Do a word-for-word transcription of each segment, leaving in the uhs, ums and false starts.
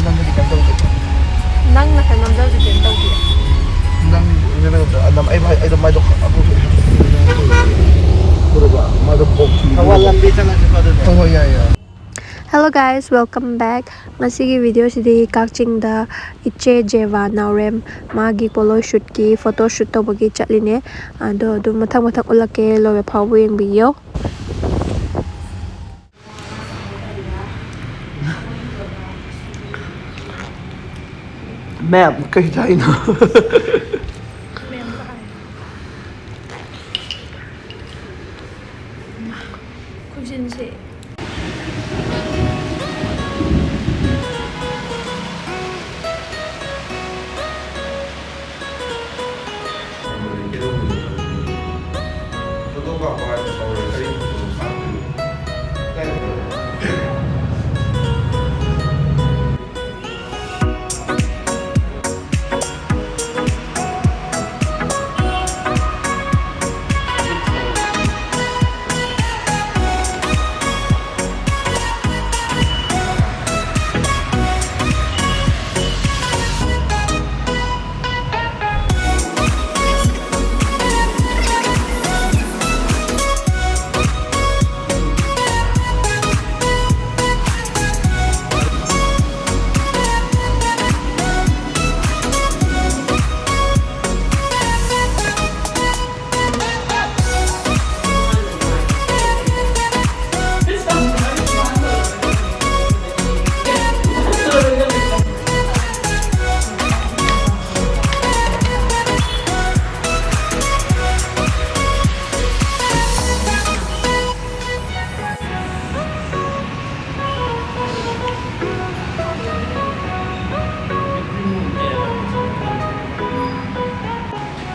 ꯅꯪꯗꯤ ꯀꯩꯝ ꯇꯧꯗꯦ꯫ ꯅꯪꯅ ꯈꯔ ꯅꯝꯖꯕꯁꯨ ꯀꯩꯝ ꯇꯧꯗꯦ꯫ ꯅꯪ ꯅꯪ ꯑꯗꯨꯝ ꯑꯩ ꯑꯩ ꯑꯗꯨꯝ ꯃꯥꯏꯗꯣ ꯑꯃꯨꯛ ꯎꯔꯕ ꯃꯥꯏꯗꯣ ꯕꯣꯛꯁ ꯊꯧꯕꯥꯜ ꯂꯝꯕꯤ ꯆꯠꯂꯁꯤꯀꯣ ꯑꯗꯨꯗꯤ꯫ ꯍꯣꯏ ꯍꯣꯏ ꯌꯥꯏ ꯌꯥꯏ꯫ Hello guys, welcome back. ꯉꯁꯤꯒꯤ video ꯁꯤꯗꯤ ꯀꯛꯆꯤꯡꯗ ꯏꯆꯦ ꯖꯦꯕꯥ ꯅꯥꯎꯔꯦꯝ ꯃꯥꯒꯤ ꯄꯣꯠꯂꯣꯏ shoot ꯀꯤ photo shoot ꯇꯧꯕꯒꯤ ꯆꯠꯂꯤꯅꯦ꯫ ꯑꯗꯣ ꯑꯗꯨꯝ ꯃꯊꯪ ꯃꯊꯪ ꯎꯠꯂꯛꯀꯦ, ꯂꯣꯏꯕ ꯐꯥꯎꯕ ꯌꯦꯡꯕꯤꯌꯣ꯫ ꯃꯦꯝ, ꯀꯩ ꯆꯥꯏꯅꯣ? ꯈꯨꯖꯤꯟꯁꯦ꯫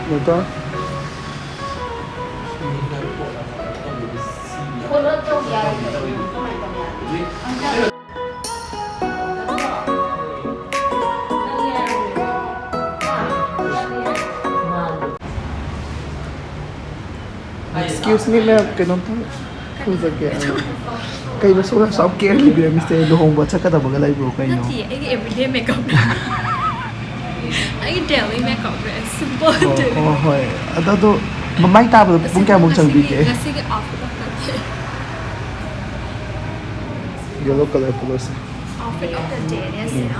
ꯅꯠꯇ꯭ꯔꯣ? Excuse me, ma'am, ꯀꯩꯅꯣꯝꯇ ꯍꯪꯖꯒꯦ꯫ ꯀꯩꯅꯣ ꯁꯣꯝꯅ ꯑꯁꯨꯛ ꯀꯦꯌꯔ ꯂꯩꯕꯤꯔꯝꯃꯤꯁꯦ? ꯂꯨꯍꯣꯡꯕ ꯆꯠꯀꯗꯕꯒ ꯂꯩꯕ꯭ꯔꯣ ꯀꯩꯅꯣ? ꯅꯠꯇꯦ, ꯑꯩꯒꯤ ꯑꯦꯕ꯭ꯔꯤꯗꯦ ꯃꯦꯀꯞꯅꯦ꯫ ꯑꯩꯒꯤ ꯗꯦꯂꯤ ꯃꯦꯀꯞꯅꯦ꯫ ꯁꯤꯝꯄꯜ ꯑꯣ ꯗꯦꯂꯤ꯫ ꯑꯣ ꯍꯣꯏ꯫ ꯑꯗꯣ ꯑꯗꯣ ꯃꯃꯥꯏ ꯇꯥꯕꯗ ꯄꯨꯡ ꯀꯌꯥꯃꯨꯛ ꯆꯪꯕꯤꯒꯦ? ꯉꯁꯤꯒꯤ outfit of the day. Yellow colour ꯄꯣꯂꯣꯁꯦ꯫ ꯑꯥꯎꯠꯐꯤꯠ ꯑꯣꯐ ꯗ ꯗꯦꯅꯦ ꯁꯤꯅ꯫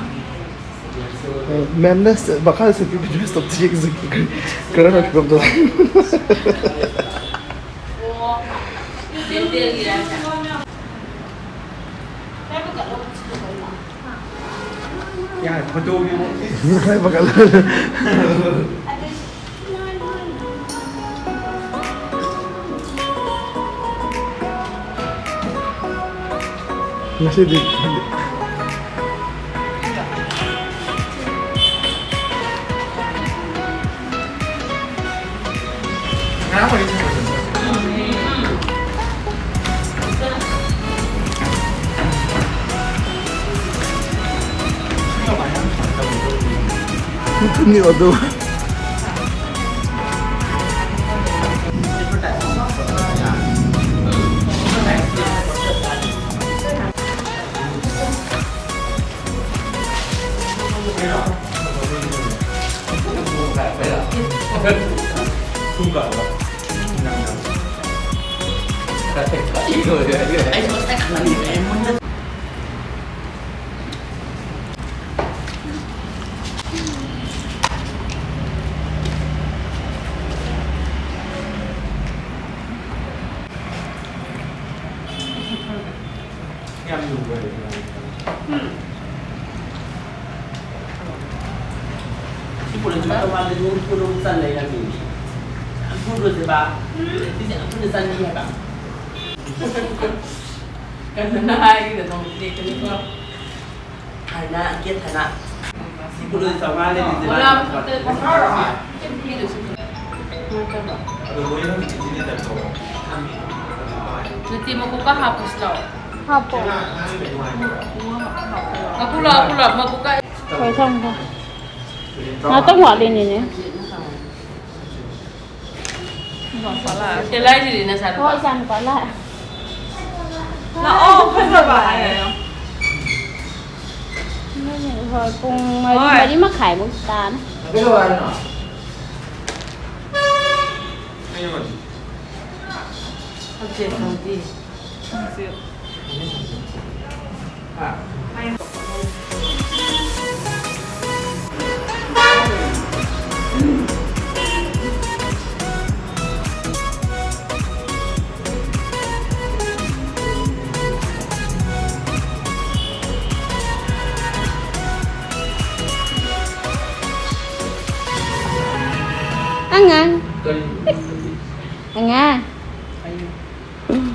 ꯃꯦꯝꯅ ꯃꯈꯥꯗ ꯁꯦꯠꯄꯤꯕ ꯗ꯭ꯔꯦꯁꯇꯣ ꯑꯝꯇ ꯌꯦꯡꯖꯒꯦ꯫ ꯀꯔꯝꯕ ꯐꯤꯕꯝꯗ ꯂꯩ? ꯌꯥꯔꯦ, ꯐꯣꯇꯣꯒꯤ ꯃꯈꯥ ꯄꯥꯈꯠꯂ꯫ ꯉꯁꯤꯗꯤ ꯉꯔꯥꯡ ꯋꯥꯔꯤ ꯁꯥꯟꯅꯕꯗꯣ꯫ ꯃꯤꯊꯨꯝꯒꯤ ꯑꯗꯨ꯫ ꯌꯥꯝ ꯂꯨꯕ꯭ꯔꯥ? ꯁꯤ ꯄꯣꯠꯁꯤ ꯃꯇꯧ ꯃꯥꯟꯗꯦ, ꯅꯣꯡ ꯊꯨꯅ ꯆꯟ ꯂꯩꯔꯝꯃꯤꯅꯦ꯫ ꯌꯥꯝ ꯊꯨꯗ꯭ꯔꯣ ꯁꯤꯕ? ꯁꯤꯁꯦ ꯌꯥꯝ ꯊꯨꯅ ꯆꯟꯈꯤ ꯍꯥꯏꯕ꯫ ꯀꯟꯅ ꯍꯥꯏꯒꯦꯗ ꯅꯣꯡ ꯂꯦꯞꯀꯅꯤꯀꯣ꯫ ꯍꯥꯏꯅ, ꯀꯦꯠ ꯍꯥꯏꯅ꯫ ꯁꯤ ꯄꯣꯠꯁꯤ ꯆꯥꯝꯃꯉꯥ ꯂꯩꯔꯤꯁꯦ꯫ ꯑꯗꯣ ꯃꯣꯏ ꯍꯧꯖꯤꯛꯀꯤ ꯁꯤꯗꯤ ꯇꯧꯔꯣ꯫ ꯅꯠꯇꯦ, ꯃꯀꯣꯛꯀ ꯍꯥꯞꯄꯁꯤ ꯂꯥꯛꯑꯣ꯫ ꯍꯥꯞꯄꯣ꯫ ꯃꯀꯨ ꯂꯥꯛꯑꯣ, ꯃꯀꯨ ꯂꯥꯛꯑꯣ, ꯃꯀꯨꯀ꯫ ꯍꯣꯏ, ꯊꯝꯃꯣ꯫ ꯉꯥꯛꯇꯪ ꯋꯥꯠꯂꯤꯅꯤꯅꯦ꯫ ꯇꯦꯂꯥꯏꯁꯤꯗꯤ ꯅꯁꯥꯗꯣ꯫ ꯍꯣꯏ, ꯏꯆꯥꯅꯨꯄꯥ ꯂꯥꯛꯑꯦ꯫ ꯂꯥꯛꯑꯣ, ꯐꯖꯕ ꯍꯥꯏꯔꯦ꯫ ꯍꯣꯏ, ꯄꯨꯡ ꯃꯔꯤ, ꯍꯣꯏ꯫ ꯃꯔꯤ ꯃꯈꯥꯏꯃꯨꯛ ꯇꯥꯅꯤ꯫ ꯀꯩꯗꯧ ꯍꯥꯏꯅꯣ? ꯀꯩꯅꯣ? ꯍꯪꯆꯤꯠ ꯈꯪꯗꯦ꯫ ꯍꯪꯆꯤꯠ꯫ ꯍꯥ? ꯑꯉꯥꯡ꯫ ꯀꯔꯤ? ꯑꯉꯥꯡ꯫ ꯑꯩ꯫ ꯎꯝ꯫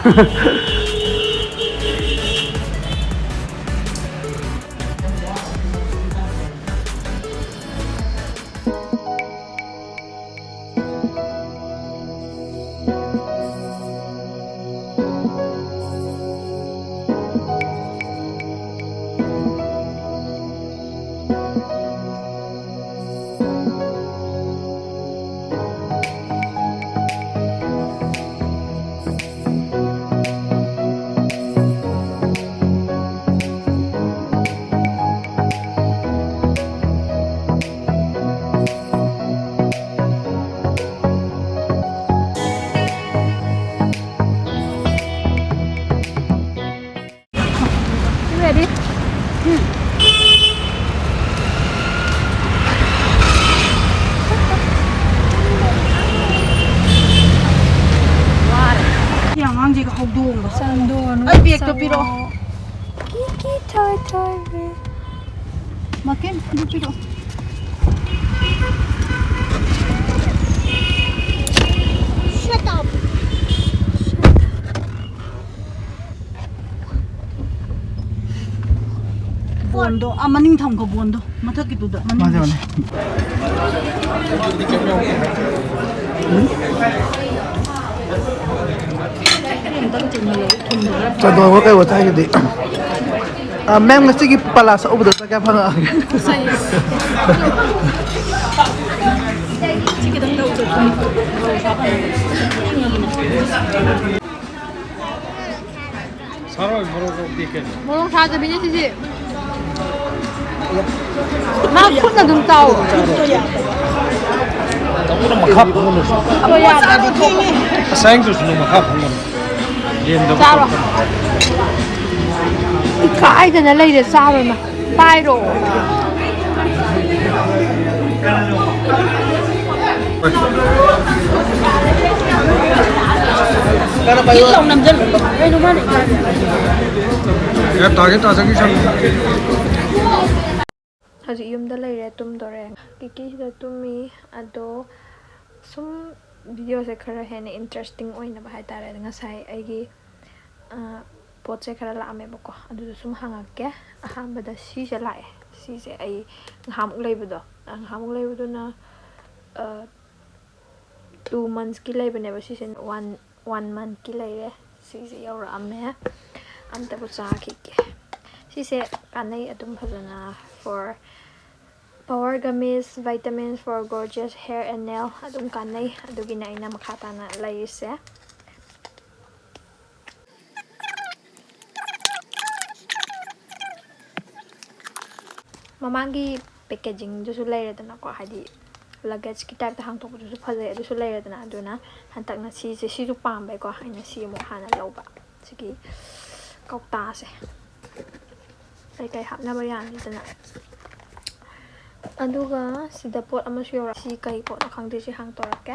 You ready? ꯁꯤ ꯑꯉꯥꯡꯁꯤꯒ ꯍꯧꯗꯣꯡꯒ꯫ ꯆꯟꯗꯣꯟ, ꯑꯩ ꯕꯦꯒꯇꯣ ꯆꯟꯗꯣꯟ꯫ ꯄꯤꯔꯛꯑꯣ꯫ ꯀꯤ ꯀꯤ ꯊꯣꯏ ꯊꯣꯏ ꯕꯦ꯫ ꯃꯥꯀꯤꯟ, ꯑꯗꯨ ꯄꯤꯔꯛꯑꯣ꯫ Shut up. ꯕꯣꯟꯗꯣ, ꯑꯥ, ꯃꯅꯤꯡ ꯊꯝꯈꯣ, ꯕꯣꯟꯗꯣ꯫ ꯃꯊꯛꯀꯤꯗꯨꯗ, ꯃꯅꯤꯡ꯫ ꯃꯥꯅꯦ, ꯃꯥꯅꯦ꯫ ꯆꯟꯗꯣꯟꯒ ꯀꯩ ꯑꯣꯏ ꯊꯥꯏꯒꯤꯗꯤ? ꯑꯥ, ꯃꯦꯝ, ꯉꯁꯤꯒꯤ ꯄꯂꯥꯁ ꯑꯎꯕꯗ ꯂꯨꯄꯥ ꯀꯌꯥ ꯐꯪꯉꯛꯑꯒꯦ? ꯁꯤ ꯈꯤꯇꯪ ꯇꯧ ꯆꯠꯄꯅꯤ꯫ ꯁꯥꯔꯣꯏ, ꯃꯣꯔꯣꯛ ꯂꯧꯗꯦ ꯀꯩꯅꯣ꯫ ꯃꯣꯔꯣꯛ ꯁꯥꯗꯕꯤꯅꯦ ꯁꯤꯁꯦ꯫ ꯃꯥ ꯈꯨꯠꯅ ꯑꯗꯨꯝ ꯆꯥꯎ꯫ ꯇꯧꯕꯅ ꯃꯈꯥ ꯐꯝꯒꯅꯨ꯫ ꯑꯗꯣ ꯌꯥꯗ꯭ꯔꯗꯤ ꯊꯣꯛꯑꯣ꯫ ꯑꯁꯥꯏꯗꯨꯁꯨ ꯃꯈꯥ ꯐꯝꯒꯅꯨ꯫ ꯂꯦꯝꯗꯕ ꯆꯥꯔꯣ꯫ ꯇꯧꯒꯅꯨ꯫ ꯏꯀꯥꯏꯗꯅ ꯂꯩꯔꯦ, ꯆꯥꯔꯣꯏ ꯃꯥ꯫ ꯄꯥꯏꯔꯣ꯫ ꯀꯟꯅ ꯄꯥꯏꯌꯣ꯫ ꯀꯩꯅꯣ ꯃꯥꯅ ꯏꯀꯥꯏꯔꯤꯁꯦ? ꯌꯥ, ꯇꯥꯒꯦ, ꯇꯥꯖꯒꯦ, ꯁꯥꯟꯅ꯫ ꯍꯧꯖꯤꯛ ꯌꯨꯝꯗ ꯂꯩꯔꯦ, ꯇꯨꯝꯗꯣꯔꯦ꯫ ꯀꯤꯀꯤꯁꯤꯗ ꯇꯨꯝꯃꯤ꯫ ꯑꯗꯣ ꯁꯨꯝ ꯚꯤꯗꯤꯑꯣꯁꯦ ꯈꯔ ꯍꯦꯟꯅ ꯏꯟꯇꯔꯦꯁꯇꯤꯡ ꯑꯣꯏꯅꯕ ꯍꯥꯏꯇꯥꯔꯦ, ꯉꯁꯥꯏ ꯑꯩꯒꯤ, ꯑ, ꯄꯣꯠꯁꯦ ꯈꯔ ꯂꯥꯛꯑꯝꯃꯦꯕꯀꯣ, ꯑꯗꯨꯗꯣ ꯁꯨꯝ ꯍꯪꯉꯛꯀꯦ꯫ ꯑꯍꯥꯟꯕꯗ ꯁꯤꯁꯦ ꯂꯥꯛꯑꯦ꯫ ꯁꯤꯁꯦ ꯑꯩ ꯉꯍꯥꯟꯃꯨꯛ ꯂꯩꯕꯗꯣ, ꯑ, ꯉꯍꯥꯟꯃꯨꯛ ꯂꯩꯕꯗꯨꯅ, ꯑ, ꯇꯨ ꯃꯟꯁꯀꯤ ꯂꯩꯕꯅꯦꯕ꯫ ꯁꯤꯁꯦ ꯋꯥꯟ, ꯋꯥꯟ ꯃꯟꯊꯀꯤ ꯂꯩꯔꯦ꯫ ꯁꯤꯁꯦ ꯌꯧꯔꯛꯑꯝꯃꯦ꯫ ꯑꯝꯇꯕꯨ ꯆꯥꯈꯤꯒꯦ꯫ ꯁꯤꯁꯦ ꯀꯥꯟꯅꯩ ꯑꯗꯨꯝ ꯐꯖꯅ, for power gummies, vitamins for gorgeous hair and nail ꯑꯗꯨꯝ ꯀꯥꯟꯅꯩ꯫ ꯑꯗꯨꯒꯤꯅꯦ ꯑꯩꯅ ꯃꯈꯥ ꯇꯥꯅ ꯂꯩꯔꯤꯁꯦ꯫ ꯃꯃꯥꯡꯒꯤ ꯄꯦꯀꯦꯖꯤꯡꯗꯨꯁꯨ ꯂꯩꯔꯦꯗꯅꯀꯣ, ꯍꯥꯏꯗꯤ ꯂꯒꯦꯖꯀꯤ ꯇꯥꯏꯞꯇ ꯍꯥꯡꯗꯣꯛꯄꯗꯨꯁꯨ ꯐꯖꯩ, ꯑꯗꯨꯁꯨ ꯂꯩꯔꯦꯗꯅ꯫ ꯑꯗꯨꯅ ꯍꯟꯗꯛꯅ ꯁꯤꯁꯦ, ꯁꯤꯁꯨ ꯄꯥꯝꯕꯩꯀꯣ ꯑꯩꯅ ꯁꯤ ꯑꯃꯨꯛ ꯍꯥꯟꯅ ꯂꯧꯕ꯫ ꯁꯤꯒꯤ ꯀꯧꯇꯥꯁꯦ ꯀꯩꯀꯩ ꯍꯥꯞꯅꯕ ꯌꯥꯅꯤꯗꯅ꯫ ꯑꯗꯨꯒ ꯁꯤꯗ ꯄꯣꯠ ꯑꯃꯁꯨ ꯌꯧꯔꯛꯑꯦ꯫ ꯁꯤ ꯀꯩ ꯄꯣꯠꯅꯣ ꯈꯪꯗꯦ, ꯁꯤ ꯍꯥꯡꯇꯣꯔꯛꯀꯦ꯫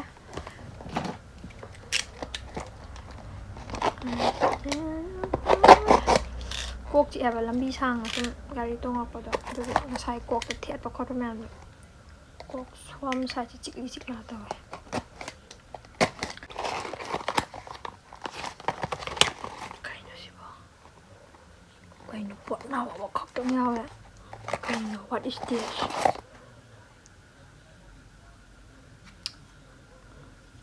ꯀꯣꯛ ꯆꯤꯛꯑꯦꯕ ꯂꯝꯕꯤ ꯁꯥꯡꯅ ꯁꯨꯝ ꯒꯥꯔꯤ ꯇꯣꯡꯉꯛꯄꯗꯣ, ꯑꯗꯨꯒꯤ ꯉꯁꯥꯏ ꯀꯣꯛꯇ ꯊꯦꯠꯄ ꯈꯣꯠꯄ ꯃꯌꯥꯝꯗꯣ꯫ ꯀꯣꯛ ꯁꯣꯝ ꯁꯥꯏꯗꯁꯦ ꯆꯤꯛꯂꯤ ꯆꯤꯛꯂꯥ ꯇꯧꯋꯦ꯫ ꯀꯩꯅꯣ ꯁꯤꯕꯣ? ꯀꯩꯅꯣ ꯄꯣꯠ ꯅꯥꯎ ꯑꯃꯈꯛꯇꯪ ꯌꯥꯎꯋꯦ? ꯀꯩꯅꯣ? What is this?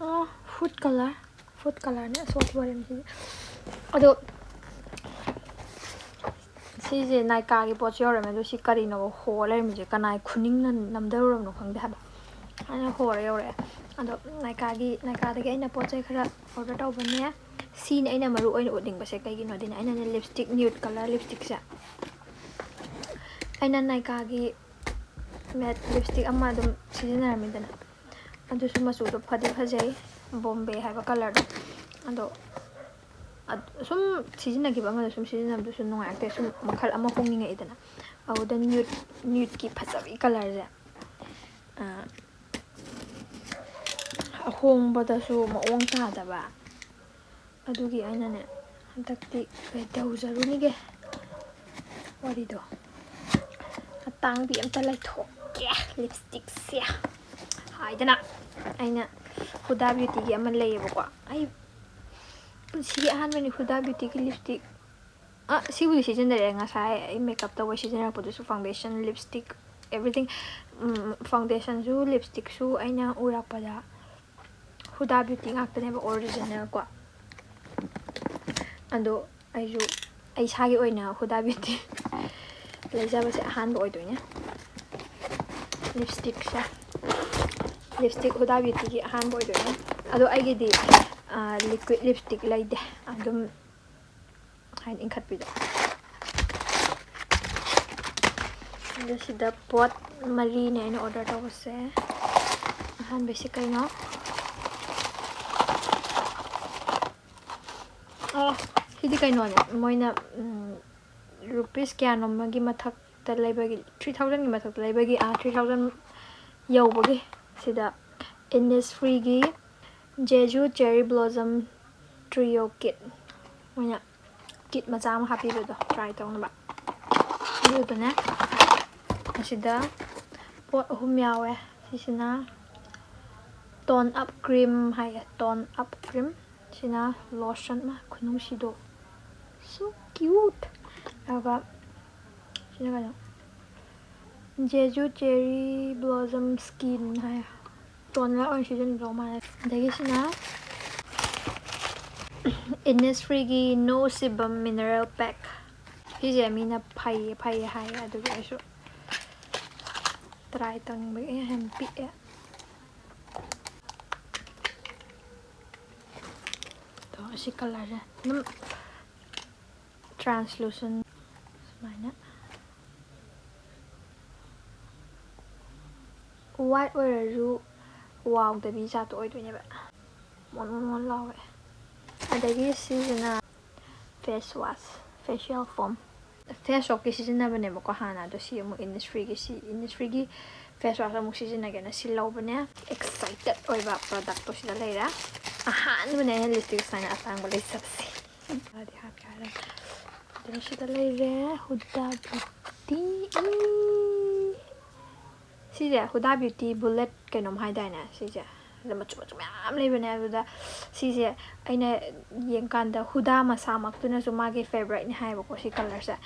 ꯑꯣ, ꯐꯨꯗ ꯀꯂꯔ꯫ ꯐꯨꯗ ꯀꯂꯔꯅꯦ ꯑꯁꯣꯛꯄ ꯑꯣꯏꯔꯝꯃꯤꯁꯤꯗꯤ꯫ ꯑꯗꯣ ꯁꯤꯁꯦ ꯅꯥꯏꯀꯥꯒꯤ ꯄꯣꯠꯁꯨ ꯌꯧꯔꯝꯃꯦ꯫ ꯑꯗꯣ ꯁꯤ ꯀꯔꯤꯅꯣ ꯍꯣ ꯂꯩꯔꯝꯃꯤꯁꯦ? ꯀꯅꯥꯏ ꯈꯨꯅꯤꯡꯅ ꯅꯝꯊꯔꯨꯔꯕꯅꯣ ꯈꯪꯗꯦ ꯍꯥꯏꯕ꯫ ꯑꯩꯅ ꯍꯣꯔ ꯌꯧꯔꯛꯑꯦ꯫ ꯑꯗꯣ ꯅꯥꯏꯀꯥꯒꯤ, ꯅꯥꯏꯀꯥꯗꯒꯤ ꯑꯩꯅ ꯄꯣꯠ ꯆꯩ ꯈꯔ ꯑꯣꯔꯗꯔ ꯇꯧꯕꯅꯦ꯫ ꯁꯤꯅꯤ ꯑꯩꯅ ꯃꯔꯨ ꯑꯣꯏꯅ ꯎꯠꯅꯤꯡꯕꯁꯦ꯫ ꯀꯩꯒꯤꯅꯣꯗꯤꯅꯦ, ꯑꯩꯅꯅꯦ ꯂꯤꯞꯁꯇꯤꯛ, ꯅ꯭ꯌꯨꯠ ꯀꯂꯔ ꯂꯤꯞꯁꯇꯤꯛꯁꯦ, ꯑꯩꯅ ꯅꯥꯏꯀꯥꯒꯤ ꯃꯦꯠ ꯂꯤꯞꯁꯇꯤꯛ ꯑꯃ ꯑꯗꯨꯝ ꯁꯤꯖꯤꯟꯅꯔꯝꯃꯤꯗꯅ, ꯑꯗꯨꯁꯨ ꯃꯆꯨꯗꯣ ꯐꯗꯤ ꯐꯖꯩ, ꯕꯣꯝꯕꯦ ꯍꯥꯏꯕ ꯀꯂꯔꯗꯣ꯫ ꯑꯗꯣ ꯑꯗ-, ꯁꯨꯝ ꯁꯤꯖꯤꯟꯅꯈꯤꯕ ꯑꯃꯗ ꯁꯨꯝ ꯁꯤꯖꯤꯟꯅꯕꯗꯨꯁꯨ ꯅꯨꯡꯉꯥꯏꯔꯛꯇꯦ, ꯁꯨꯝ ꯃꯈꯜ ꯑꯃ ꯍꯣꯡꯅꯤꯡꯉꯛꯏꯗꯅ꯫ ꯑꯗꯨꯗ ꯅ꯭ꯌꯨꯠ, ꯅ꯭ꯌꯨꯠꯀꯤ ꯐꯖꯕꯤ ꯀꯂꯔꯁꯦ, ꯑ, ꯑꯍꯣꯡꯕꯗꯁꯨ ꯃꯑꯣꯡ ꯇꯥꯗꯕ꯫ ꯑꯗꯨꯒꯤ ꯑꯩꯅꯅꯦ, ꯍꯟꯗꯛꯇꯤ ꯀꯩꯗꯧꯖꯔꯨꯅꯤꯒꯦ ꯋꯥꯔꯤꯗꯣ, ꯑꯇꯥꯡꯕꯤ ꯑꯝꯇ ꯂꯩꯊꯣꯛꯀꯦ ꯂꯤꯞꯁꯇꯤꯛꯁꯦ ꯍꯥꯏꯗꯅ ꯑꯩꯅ Huda Beautyꯒꯤ ꯑꯃ ꯂꯩꯌꯦꯕꯀꯣ꯫ ꯑꯩ ꯄꯨꯟꯁꯤꯒꯤ ꯑꯍꯥꯟꯕꯅꯤ Huda Beautyꯒꯤ lipstick꯫ ꯑ, ꯁꯤꯕꯨꯗꯤ ꯁꯤꯖꯤꯟꯅꯔꯦ꯫ ꯉꯁꯥꯏ ꯑꯩ makeup ꯇꯧꯕ ꯁꯤꯖꯤꯟꯅꯔꯛꯄꯗꯨꯁꯨ foundation, lipstick, everything꯫ Foundationꯁꯨ lipstickꯁꯨ ꯑꯩꯅ ꯎꯔꯛꯄꯗ Huda Beauty ꯉꯥꯛꯇꯅꯦꯕ original ꯀꯣ꯫ ꯑꯗꯣ ꯑꯩꯁꯨ ꯑꯩ ꯏꯁꯥꯒꯤ ꯑꯣꯏꯅ Huda Beauty ꯂꯩꯖꯕꯁꯦ ꯑꯍꯥꯟꯕ ꯑꯣꯏꯗꯣꯏꯅꯦ꯫ Lipstickꯁꯦ, lipstick Huda Beautyꯒꯤ ꯑꯍꯥꯟꯕ ꯑꯣꯏꯗꯣꯏꯅꯦ꯫ ꯑꯗꯣ ꯑꯩꯒꯤꯗꯤ liquid lipstick ꯂꯩꯇꯦ, ꯑꯗꯨꯝ ꯍꯥꯏꯗꯤ ꯏꯟꯈꯠꯄꯤꯗꯣ꯫ ꯑꯗꯣ ꯁꯤꯗ ꯄꯣꯠ ꯃꯔꯤꯅꯦ ꯑꯩꯅ order ꯇꯧꯕꯁꯦ꯫ ꯑꯍꯥꯟꯕꯁꯦ ꯀꯩꯅꯣ? ꯑꯣ, ꯁꯤꯗꯤ ꯀꯩꯅꯣꯅꯦ, ꯃꯣꯏꯅ rupees ꯀꯌꯥꯅꯣꯝꯃꯒꯤ ꯃꯊꯛꯇ ꯂꯩꯕꯒꯤ, three thousandꯒꯤ ꯃꯊꯛꯇ ꯂꯩꯕꯒꯤ, ꯑꯥ, three thousand ꯌꯧꯕꯒꯤ ꯁꯤꯗ Innisfreeꯒꯤ Jeju Cherry Blossom Trio Kit, ꯃꯣꯏꯅ kit ꯃꯆꯥ ꯑꯃ ꯍꯥꯞꯄꯤꯕꯗꯣ try ꯇꯧꯅꯕ꯫ ꯑꯗꯨꯗꯨꯅꯦ, ꯑꯁꯤꯗ ꯄꯣꯠ ꯑꯍꯨꯝ ꯌꯥꯎꯋꯦ꯫ ꯁꯤꯁꯤꯅ tone up cream ꯍꯥꯏꯌꯦ, tone up cream꯫ ꯁꯤꯅ lotion, ꯃꯥ ꯈꯨꯅꯨꯡꯁꯤꯗꯣ, so cute꯫ ꯑꯗꯨꯒ ꯁꯤꯅ ꯀꯩꯅꯣ, Jeju Cherry Blossom Skin ꯍꯥꯏ, toner ꯑꯣꯏꯅ ꯁꯤꯖꯤꯟꯅꯗꯧ ꯃꯥꯜꯂꯦ꯫ ꯑꯗꯒꯤ ꯁꯤꯅ Innisfreeꯒꯤ No Sebum Mineral Pack꯫ ꯁꯤꯁꯦ ꯃꯤꯅ ꯐꯩꯌꯦ ꯐꯩꯌꯦ ꯍꯥꯏꯌꯦ, ꯑꯗꯨꯒꯤ ꯑꯩꯁꯨ try ꯇꯧꯅꯤꯡꯕꯒꯤ꯫ ꯑꯩ ꯌꯥꯝ ꯄꯤꯛꯑꯦ꯫ ꯑꯗꯣ ꯑꯁꯤ colourꯁꯦ ꯑꯗꯨꯝ translucent ꯁꯨꯃꯥꯏꯅ white ꯑꯣꯏꯔꯁꯨ ꯋꯥꯎꯗꯕꯤ ꯖꯥꯠꯇꯣ ꯑꯣꯏꯗꯣꯏꯅꯦꯕ꯫ ꯃꯣꯟ ꯃꯣꯟ ꯃꯣꯟ ꯂꯥꯎꯋꯦ꯫ ꯑꯗꯒꯤ ꯁꯤꯁꯤꯅ face wash, facial foam꯫ Face soapꯀꯤ ꯁꯤꯖꯤꯟꯅꯕꯅꯦꯕꯀꯣ ꯍꯥꯟꯅ, ꯑꯗꯣ ꯁꯤ ꯑꯃꯨꯛ Innisfreeꯒꯤ, ꯁꯤ Innisfreeꯒꯤ face wash ꯑꯃꯨꯛ ꯁꯤꯖꯤꯟꯅꯒꯦꯅ ꯁꯤ ꯂꯧꯕꯅꯦ꯫ Excited ꯑꯣꯏꯕ productꯇꯣ ꯁꯤꯗ ꯂꯩꯔꯦ꯫ ꯑꯍꯥꯟꯕꯅꯦ ꯑꯩꯅ lipstick ꯁꯨꯃꯥꯏꯅ ꯑꯇꯥꯡꯕ ꯂꯩꯖꯕꯁꯦ꯫ ꯃꯥꯗꯤ ꯍꯥꯞꯀꯦ ꯍꯥꯏꯔꯦ꯫ ꯑꯗꯩ ꯁꯤꯗ ꯂꯩꯔꯦ Huda Beauty꯫ ꯁꯤꯁꯦ Huda Beauty Bullet ꯀꯩꯅꯣꯝ ꯍꯥꯏꯗꯥꯏꯅꯦ ꯁꯤꯁꯦ? ꯃꯆꯨ ꯃꯆꯨ ꯃꯌꯥꯝ ꯂꯩꯕꯅꯦ꯫ ꯑꯗꯨꯗ ꯁꯤꯁꯦ ꯑꯩꯅ ꯌꯦꯡꯀꯥꯟꯗ ꯍꯨꯗꯥ ꯃꯁꯥꯃꯛꯇꯨꯅꯁꯨ ꯃꯥꯒꯤ ꯐꯦꯕꯣꯔꯥꯏꯠꯅꯤ ꯍꯥꯏꯌꯦꯕꯀꯣ, ꯁꯤ ꯀꯂꯔꯁꯦ꯫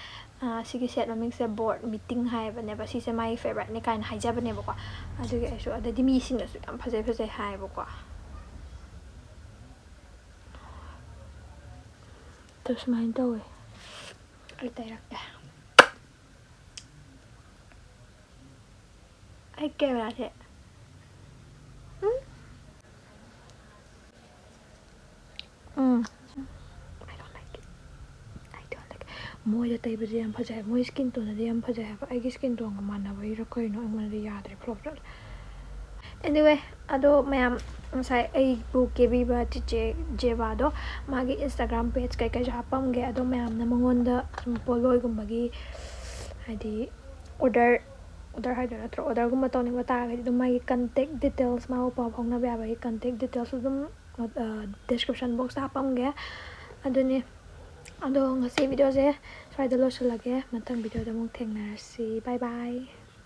ꯁꯤꯒꯤ ꯁꯦꯠ ꯃꯃꯤꯡꯁꯦ ꯕꯣꯔꯗ ꯃꯤꯇꯤꯡ ꯍꯥꯏꯌꯦꯕꯅꯦꯕ꯫ ꯁꯤꯁꯦ ꯃꯥꯒꯤ ꯐꯦꯕꯣꯔꯥꯏꯠꯅꯤ ꯀꯥꯏꯅ ꯍꯥꯏꯖꯕꯅꯦꯕꯀꯣ꯫ ꯑꯗꯨꯒꯤ ꯑꯩꯁꯨ, ꯑꯗꯩꯗꯤ ꯃꯤꯁꯤꯡꯅꯁꯨ ꯌꯥꯝ ꯐꯖꯩ ꯐꯖꯩ ꯍꯥꯏꯌꯦꯕꯀꯣ꯫ ꯑꯗꯨ ꯁꯨꯃꯥꯏꯅ ꯇꯧꯋꯦ꯫ ꯑꯩ ꯇꯩꯔꯛꯀꯦ꯫ ꯑꯩ ꯀꯦꯃꯦꯔꯥꯁꯦ꯫ ꯎꯝ? ꯎꯝ꯫ I don't like it. I don't like it. ꯃꯣꯏꯗ ꯇꯩꯕꯁꯦ ꯌꯥꯝ ꯐꯖꯩ ꯍꯥꯏꯕ꯫ ꯃꯣꯏ ꯁ꯭ꯀꯤꯟ ꯇꯣꯟꯗꯗꯤ ꯌꯥꯝ ꯐꯖꯩ ꯍꯥꯏꯕ꯫ ꯑꯩꯒꯤ ꯁ꯭ꯀꯤꯟ ꯇꯣꯟꯒ ꯃꯥꯟꯅꯕꯒꯤꯔ ꯀꯩꯅꯣ ꯑꯩꯉꯣꯟꯗꯗꯤ ꯌꯥꯗ꯭ꯔꯦ, ꯐ꯭ꯂꯣꯞ ꯆꯠꯂꯦ꯫ Anyway, ꯑꯗꯣ ꯃꯌꯥꯝ, ꯉꯁꯥꯏ ꯑꯩꯕꯨ ꯀꯦꯕꯤꯕ ꯆꯤꯆꯦ ꯖꯦꯕꯥꯗꯣ, ꯃꯥꯒꯤ Instagram page ꯀꯩꯀꯩꯁꯨ ꯍꯥꯞꯄꯝꯒꯦ꯫ ꯑꯗꯣ ꯃꯌꯥꯝꯅ ꯃꯉꯣꯟꯗ ꯁꯨꯝ ꯄꯣꯠꯂꯣꯏꯒꯨꯝꯕꯒꯤ, ꯍꯥꯏꯗꯤ, order, order ꯍꯥꯏꯗꯣꯏ ꯅꯠꯇ꯭ꯔꯣ? Orderꯒꯨꯝꯕ ꯇꯧꯅꯤꯡꯕ ꯇꯥꯔꯒꯗꯤ ꯑꯗꯨꯝ ꯃꯥꯒꯤ contact details, ꯃꯥꯕꯨ ꯄꯥꯎ ꯐꯥꯎꯅꯕ ꯌꯥꯕꯒꯤ contact details ꯑꯗꯨꯝ, ꯑ, description boxꯇ ꯍꯥꯞꯄꯝꯒꯦ꯫ ꯑꯗꯨꯅꯤ꯫ ꯑꯗꯣ ꯉꯁꯤ videoꯁꯦ ꯁ꯭ꯋꯥꯏꯗ ꯂꯣꯏꯁꯤꯜꯂꯒꯦ꯫ ꯃꯊꯪ videoꯗ ꯑꯃꯨꯛ ꯊꯦꯡꯅꯔꯁꯤ꯫ Bye bye꯫